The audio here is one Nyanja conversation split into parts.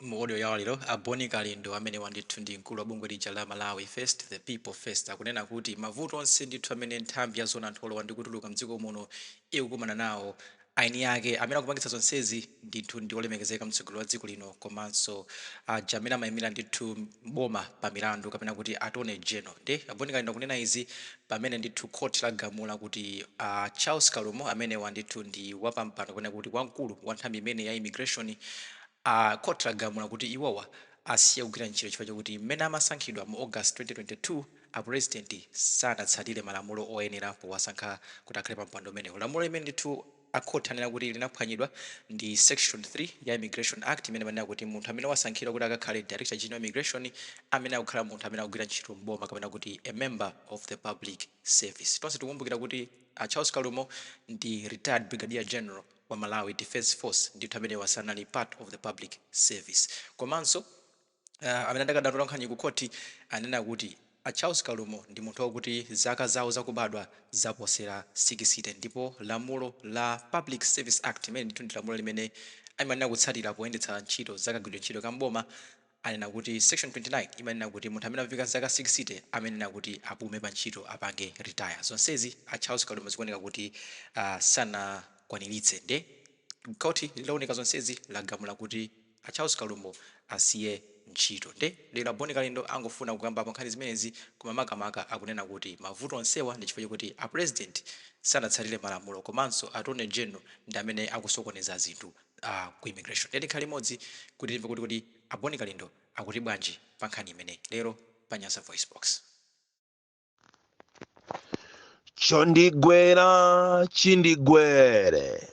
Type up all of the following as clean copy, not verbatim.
Mu audio yawo lero, a Bon Kalindo amenewa ndithu ndi mkulu wa bungwe lija la Malawi First, The People First, akunena kuti mavuto onse ndithu amene nthambi ya zoona anthu olowa ndi kutuluka mdziko muno ikukumana nawo, aini ake amene akupangitsa zonsezi ndithu ndi olemekezeka mtsogoleri wa dziko lino komanso aja amene amayimira ndithu boma pa milandu, kapena kuti Attorney General. Nde a Bon Kalindo akunena izi pamene ndithu khoti lagamula kuti a Charles Kalumo, amenewa ndithu ndi wapampando kapena kuti wamkulu wa nthambi imene ya immigration, A khoti lagamula kuti iwowa asiye kugwira ntchito chifukwa chokuti mmene amasankhidwa mu August 2022, a Pulezidenti sanatsatire malamulo oyenera powasankha kuti akhale pa mpando umenewu. Lamulo limene ndithu a khoti anena kuti linaphwanyidwa ndi Section 3 ya Immigration Act imene imanena kuti munthu amene wasankhidwa kuti akakhale Director General wa Immigration amene akukhala munthu amene akugwira ntchito m'boma kapena kuti a member of the public service. Tonse tikukumbukira kuti a Charles Kalumo ndi retired Brigadier General wa Malawi Defence Force, ndithu amenewa sanali part of the public service. Komanso amene adakadandaula nkhani ku khoti anena kuti a Charles Kalumo ndi munthu wakuti zaka zawo zakubadwa zaposera 60, ndipo lamulo la Public Service Act, imene ndithu ndi lamulo limene amayenera kutsatira poyendetsa ntchito zakagwiridwe ntchito ka m'boma, anena kuti section 29 imanena kuti munthu amene afika zaka 60 amenena kuti apume pa ntchito, apange retire. Zonsezi a Charles Kalumo zikuoneka kuti sanakwaniritse. Nde khoti litaoneka zonsezi lagamula kuti a Charles Kalumo asiye ntchito. Nde lero a Bon Kalindo angofuna kukambapo nkhani zimenezi, koma makamaka akunena kuti mavuto onsewa ndi chifukwa chokuti a President sanatsatire malamulo komanso Attorney General ndi amene akusokoneza zinthu ku immigration. Ndiye tikhale limodzi kuti timve kuti kodi a Bon Kalindo akuti bwanji pa nkhani imeneyi lero pa Nyasa Voice Box. Chondigwera chindigwere,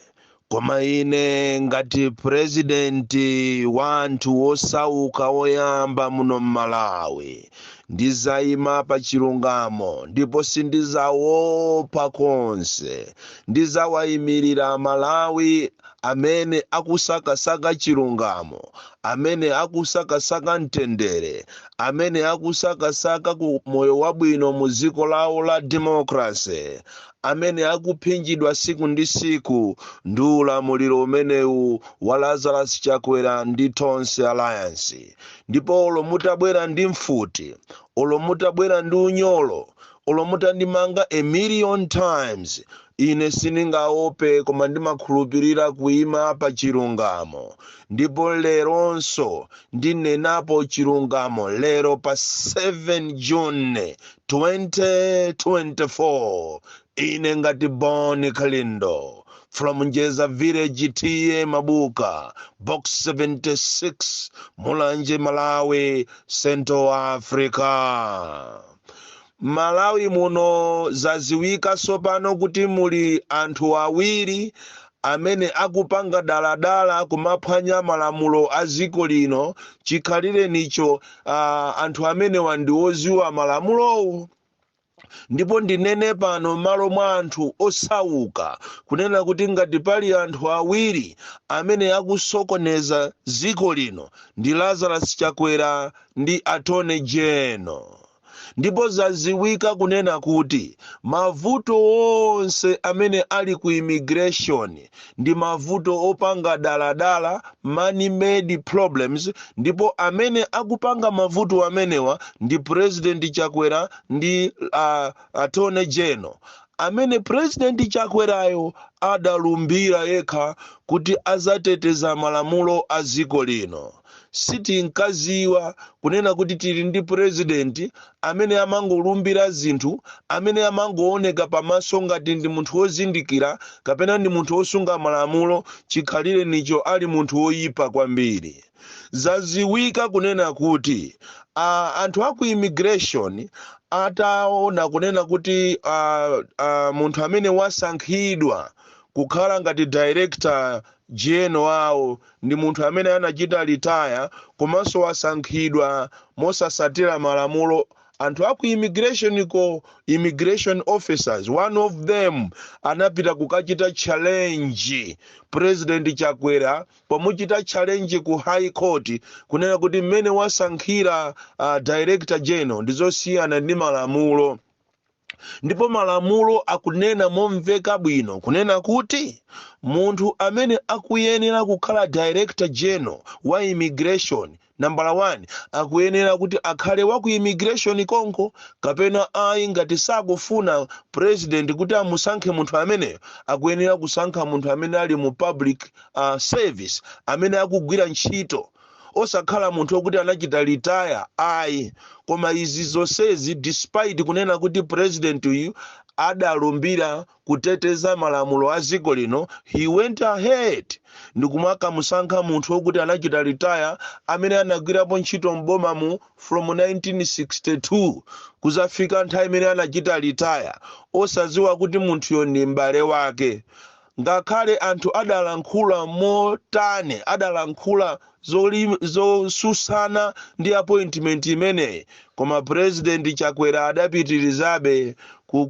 koma ine ngati purezidenti wa anthu osauka woyamba muno m'Malawi ndizayima pa chilungamo ndipo sindizaopa konse. Ndizawayimirira Malawi amene akusakasaka chilungamo, amene akusakasaka mtendere, amene akusakasaka ku moyo wabwino mu dziko lawo la democracy, amene akuphinjidwa siku ndi siku ndi ulamuliro umenewu wa Lazarus Chakwera ndi Tonse Alliance. Ndipo olo mutabwera ndi mfuti, olo mutabwera ndi unyolo, olo mutandimanga a million times, ine sindingaope, koma ndimakhulupirira kuyima pa chilungamo. Ndipo leronso ndinenapo chilungamo lero pa 7 June 2024. Ine ngati Bon Kalindo from Njeza Village, T/A Mabuka, Box 76, Mulanje, Malawi, Central Africa. Malawi muno zaziwika sopano kuti muli anthu awiri amene akupanga daladala kumaphwanya malamulo a dziko lino chikhalire nicho. Anthu amenewa ndi oziwa malamulowo. Ndipo ndinene pano m'malo mwa anthu osauka kunena kuti ngati pali anthu awiri amene akusokoneza dziko lino ndi Lazarus Chakwera ndi Attorney General. Ndipo zaziwika kunena kuti mavuto onse amene ali ku immigration ndi mavuto opanga daladala, man made problems, ndipo amene akupanga mavuto amenewa ndi President Chakwera ndi Attorney General, amene President Chakwerayo adalumbira yekha kuti azateteza malamulo a dziko lino. Sitinkaziwa kunena kuti tili ndi president amene amangolumbira zinthu, amene amangooneka pamaso ngati ndi munthu wozindikira kapena ndi munthu wosunga malamulo, chikhalire nicho ali munthu woyipa kwambiri. Zaziwika kunena kuti anthu aku immigration ataona kunena kuti munthu amene wasankhidwa kukhala ngati Director General wawo ndi munthu amene anachita retire komanso wasankhidwa mosasatira malamulo, anthu aku immigration ko, immigration officers, one of them anapita kukachita challenge President Chakwera. Pomuchita challenge ku High Court kunena kuti mmene wasankhira Director General ndizosiyana ndi malamulo. Ndipo malamulo akunena momveka bwino kunena kuti munthu amene akuyenera kukhala Director General wa Immigration, nambala 1, akuyenera kuti akhale wa ku immigration konko, kapena ayi, ngati sakufuna President kuti amusankhe munthu ameneyo, akuyenera kusankha munthu amene ali mu public service, amene akugwira ntchito, osakhala munthu wokuti anachita retire ayi. Koma izi zonsezi, despite kunena kuti President uyu adalumbira kuteteza malamulo a dziko lino, he went ahead ndikumakamusankha munthu wokuti anachita retire, amene anagwirapo ntchito m'bomamu from 1962 kuzafika nthawi imene anachita retire, osadziwa kuti munthuyo ndi m'bale wake. Ngakhale anthu adalankhula motani, adalankhula zosusana ndi appointment imeneyi, koma President Chakwera adapitirizabe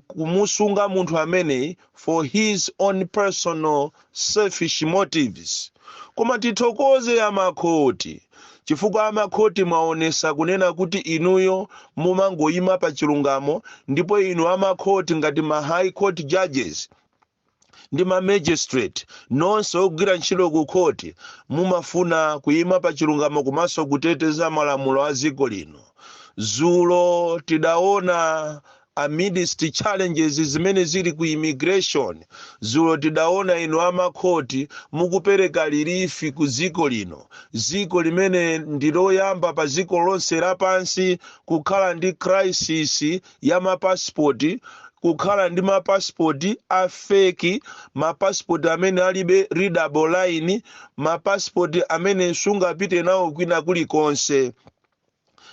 kumusunga munthu ameneyi for his own personal selfish motives. Koma tithokoze amakhoti, chifukwa amakhoti mwaonesa kunena kuti inuyo mumangoyima pa chilungamo. Ndipo inu amakhoti, ngati ma High Court judges ndi ma magistrate nonse ogwira ntchito ku khoti, mumafuna kuyima pa chilungamo komanso kuteteza malamulo a dziko lino. Zulo tidaona, amidst challenges zimene zili ku immigration, zulo tidaona inu amakhoti mukupereka relief ku dziko lino, dziko limene ndiloyamba pa dziko lonse lapansi kukhala ndi crisis ya mapasipoti, kukhala ndi mapasipoti a fake, mapasipoti amene alibe readable line, mapasipoti amene sungapite nawo kwina kulikonse.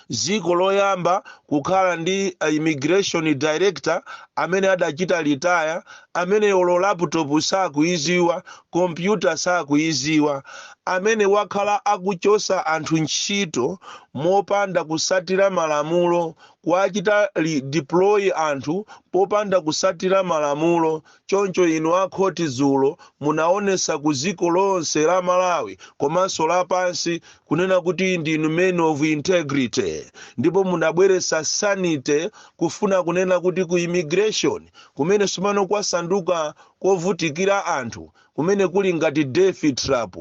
Dziko loyamba kukhala ndi immigration director amene adachita retire, amene olo laptop sakuiziwa, kompyuta sakuiziwa, amene wakhala akuchosa anthu ntchito mopanda kusatira malamulo, kuachita deploy anthu popanda kusatira malamulo. Choncho inu akhoti zulo munaonesa ku dziko lonse la Malawi komanso lapansi kunena kuti ndinu men of integrity, ndipo munabweresa sanity, kufuna kunena kuti ku immigration kumene sumano kwasanduka kovutikira anthu, kumene kuli ngati death trap,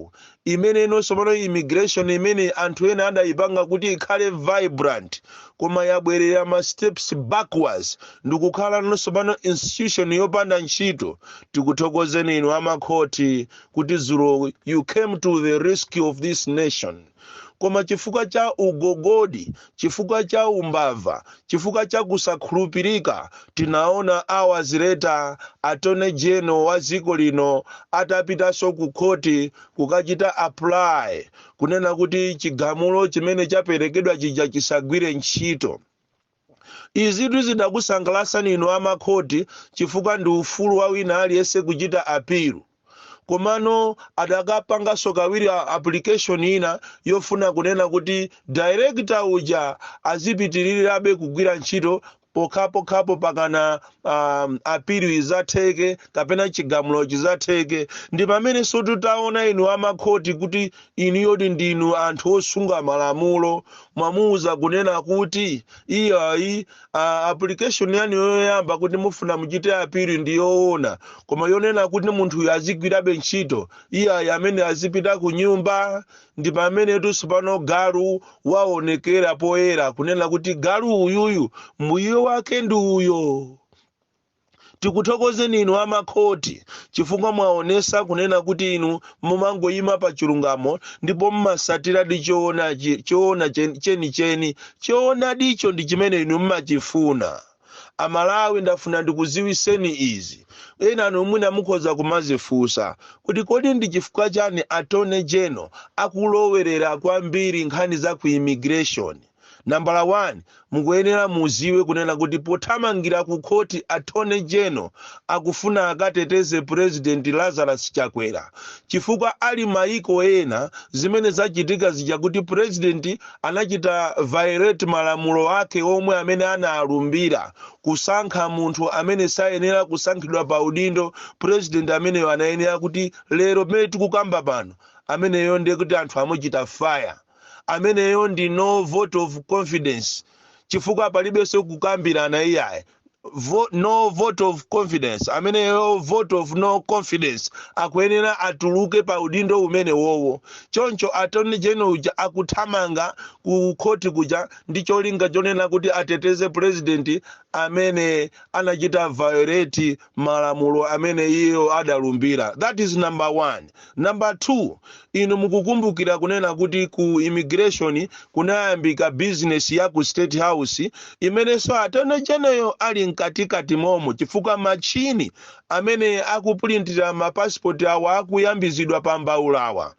imene inonso pano immigration imene anthu ena adayipanga kuti ikhale vibrant, koma yabwerera ma steps backwards ndikukhala nonso pano institution yopanda ntchito. Tikuthokozeni inu amakhoti kuti zulo you came to the rescue of this nation. Koma chifukwa cha ugogodi, chifukwa cha umbava, chifukwa cha kusakhulupirika, tinaona hours later Attorney General wa dziko lino atapitanso ku khoti kukachita apply kunena kuti chigamulo chimene chaperekedwa chija chisagwire ntchito. Izitu zidakusangalasani inu amakhoti, chifukwa ndi ufulu wa wina aliyense kuchita appeal. Komano adakapanganso kawiri application ina yofuna kunena kuti director uja azipitirirabe kugwira ntchito pokhapokhapo pakana appeal izatheke kapena chigamulo chizatheke. Ndi pamene tutaona inu amakhoti kuti inuyodi ndinu anthu osunga malamulo. Mwamuuza kunena kuti iyayi, application yanu yoyamba kuti mufuna muchite appeal ndi yoona, koma yonena kuti munthuyu azigwirabe ntchito, iyayi, amene azipita ku nyumba. Ndi pamene tsopano galu waonekera poyera kunena kuti galu uyuyu mbuye wake ndi uyo. Tikuthokozeni inu amakhoti, chifukwa mwaonesa kunena kuti inu mumangoyima pa chilungamo ndipo mmasatiradi choona, choona chenicheni. Choonadicho ndi chimene inu mmachifuna. Amalawi, ndafuna ndikuziwiseni izi. Ena anu mwina mukhoza kumazifunsa kuti kodi ndi chifukwa chani Attorney General akulowerera kwambiri nkhani za ku immigration? Nambala 1, mukuyenera muziwe kunena kuti pothamangira ku khoti, Attorney General akufuna akateteze President Lazarus Chakwera, chifukwa ali maiko ena zimene zachitika zija kuti President anachita violate malamulo ake omwe amene analumbira, kusankha munthu amene sayenera kusankhidwa pa udindo, President ameneyo anayenera kuti lero pamene tikukamba pano, ameneyo ndiye kuti anthu amuchita fire. Ameneyo ndi no vote of confidence, chifukwa palibenso kukambirana iyayi. No vote of confidence ameneyo, vote of no confidence, akuyenera atuluke pa udindo umene wowo. Choncho Attorney General uja akuthamanga ku khoti kuja ndi cholinga chonena kuti ateteze president amene anachita violate malamulo amene iyeyo adalumbira. That is number one. Number two, inu mukukumbukira kunena kuti ku immigration kunayambika business ya ku State House, imenenso Attorney General ali mkatikati momo, chifukwa machini amene akupulintira mapasipoti awa akuyambizidwa pa mbaulawa,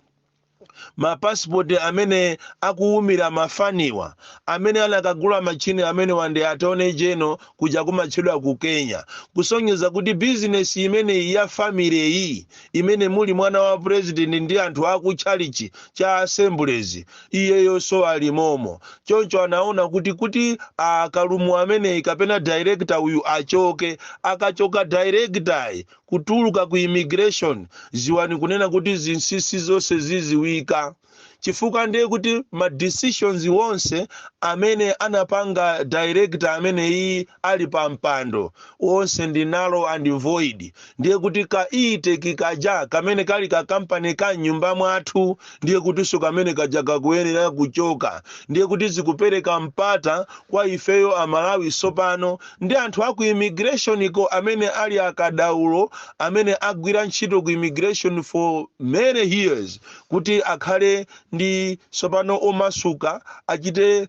mapasipoti amene akuwumira mafaniwa, amene anakagula machini amene wandi Attorney General kuja kumatchedwa ku Kenya, kusonyeza kuti bizinesi imeneyi ya family iyi, imene muli mwana wa president ndi anthu akutchalichi cha Assemblies, iyeyonso alimomo. Choncho anaona kuti akalumu ameneyi kapena director uyu achoke. Akachoka director kutuluka ku immigration, ziwani kunena kuti zinsinsi zonse ziziwika, chifukwa ndiye kuti ma decisions wonse amene anapanga director amene iyi ali pa mpando wonse ndi null and void. Ndiye kuti ka Iteki kaja kamene kali ka kampani ka nyumba mwathu, ndiye kutinso kamene kaja kakuyenera kuchoka. Ndiye kuti zikupereka mpata kwa ifeyo Amalawi sopano ndi anthu aku immigration ko amene ali akadaulo, amene agwira ntchito ku immigration for many years, kuti akhale ndi sopano omasuka, achite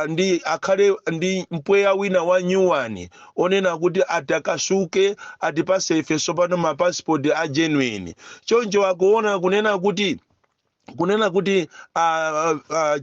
ndi akhale ndi mpweya wina wa nyuwani onena kuti atakasuke, atipase ife sopano mapasipoti a genuine. Choncho akuona kunena kuti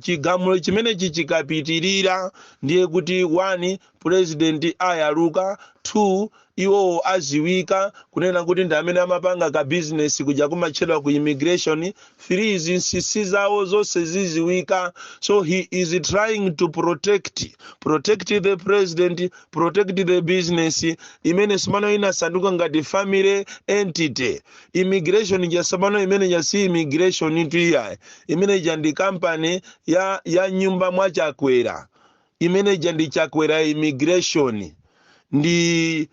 chigamulo chimenechi chikapitirira, ndiye kuti 1, president ayaluka; 2, iwowo aziwika kunena kuti ndi amene amapanga ka business kuja kumatchedwa ku immigration; 3, zinsinsi zawo zonse ziziwika. So he is trying to protect the president, protect the business imene simano inasanduka ngati family entity. Immigration jasapano imene jasi immigration itu iyayi, imene ija ndi company ya nyumba mwa Chakwera. Imene ija ndi Chakwera Immigration, ndi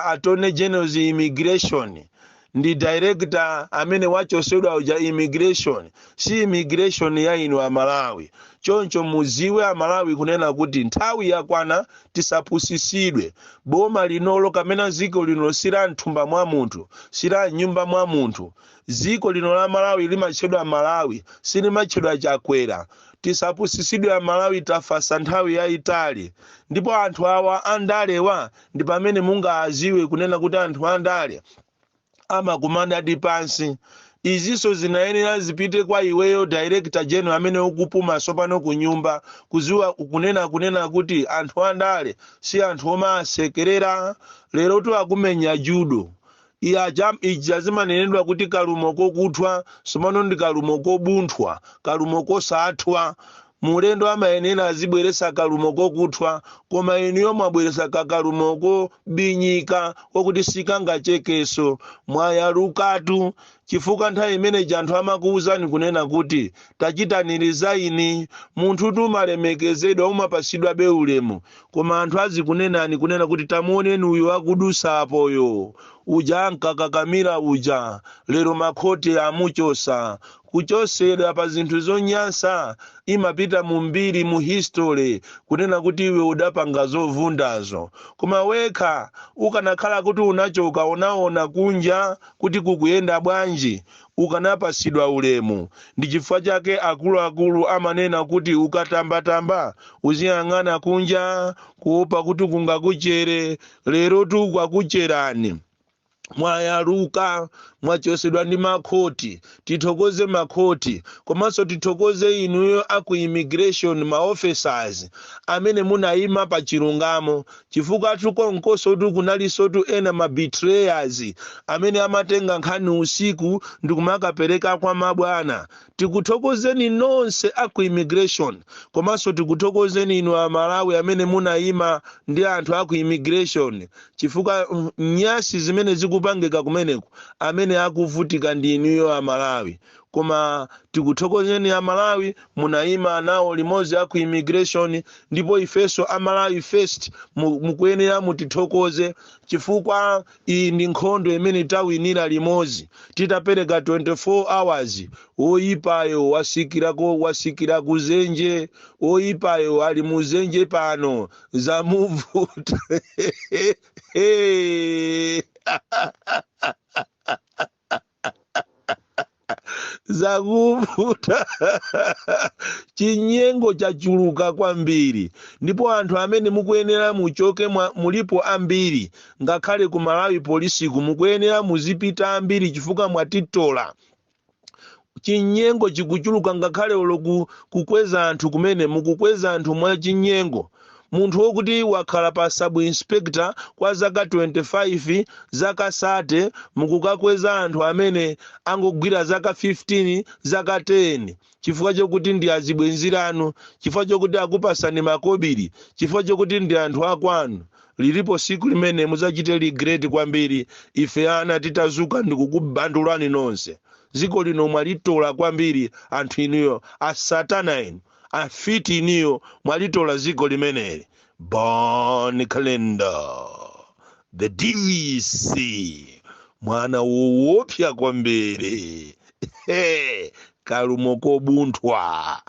Attorney General's immigration, ndi director amene wachosedwa uja immigration, si immigration ya inu Amalawi. Choncho muziwe Amalawi kunena kuti nthawi yakwana, tisapusisidwe. Boma linolo kamena ziko lino sila mthumba mwa munthu, sila nyumba mwa munthu. Ziko lino la Malawi limatchedwa Malawi, silimatchedwa Chakwera. Tisapusisidwe Amalawi, tafasa nthawi yayitali. Ndipo anthu awa andalewa ndi pamene mungaziwe kunena kuti anthu andale amakumana di pansi. Izinso zinayenera zipite kwa iweyo Director General amene ukupuma sopano ku nyumba, kuziwa kunena kuti anthu andale si anthu omasekerera. Lero tu akumenya judo. Iya ija zimanenedwa kuti kalumo kokuthwa, sopano ndi kalumo kobunthwa, kalumo kosathwa. Mulendo amayenera azibweresa kalumo kokuthwa, koma inuyo mwabweresa kakalumo kobinyika kokuti sikangachekeso. Mwayalukatu, chifukwa nthawi imeneji anthu amakuwuzani kunena kuti tachitani resign. Munthu tumalemekezedwa, umapasidwa be ulemu, koma anthu azikunenani kunena kuti tamuoneni uyu akudusa apoyo, uja ankakakamira uja, lero makhoti amuchosa. Kuchosedwa pa zinthu zonyansa imapita mu mbiri, mu history, kunena kuti iwe udapanga zovundazo. Koma wekha ukanakhala kuti unachoka, unaona kunja kuti kukuyenda bwanji, ukanapasidwa ulemu. Ndi chifukwa chake akuluakulu amanena kuti ukatambatamba uziyang'ana kunja, kuopa kuti kungakuchere. Lero tu kwakucherani, mwayaluka, mwachosedwa ndi makhoti. Tithokoze makhoti, komanso tithokoze inuyo aku immigration, ma officers amene munayima pa chilungamo, chifukwa tukonkoso tu kunalinso tu ena ma betrayers amene amatenga nkhani usiku ndi kumakapereka kwa mabwana. Tikuthokozeni nonse aku immigration, komanso tikuthokozeni inu Amalawi amene munayima ndi anthu aku immigration, chifukwa nyasi zimene zikupangika kumeneko, amene akuvutika ndi inuyo Amalawi. Koma tikuthokozeni Amalawi, munayima nawo limodzi aku immigration. Ndipo ifenso Amalawi First mukuyenera mutithokoze, chifukwa iyi ndi nkhondo imene tawinira limodzi. Titapereka 24 hours, oyipayo wasikirako, wasikira kuzenje. Oyipayo ali muzenje pano, zamuvuta. Zakuvuta, chinyengo chachuluka kwambiri. Ndipo anthu amene mukuyenera muchoke mulipo ambiri. Ngakhale ku Malawi Polisiku mukuyenera muzipita ambiri, chifukwa mwatitola. Chinyengo chikuchuluka, ngakhale olo kukweza anthu kumene mukukweza anthu mwa chinyengo. Munthu wokuti wakhala pa sub inspector kwa zaka 25, zaka 30, mukukakweza anthu amene angogwira zaka 15, zaka 10, chifukwa chokuti ndi azibwenziranu, chifukwa chokuti akupasani makobiri, chifukwa chokuti ndi anthu akwanu. Lilipo siku limene muzachite regret kwambiri, ife ana titazuka ndikukubandulani nonse. Dziko lino mwalitola kwambiri anthu inuyo, asatana inu, afiti inuyo, mwalitola dziko limeneli. Bon Kalindo the DC, mwana woopsa kwambiri. Hey, kalumo kobunthwa.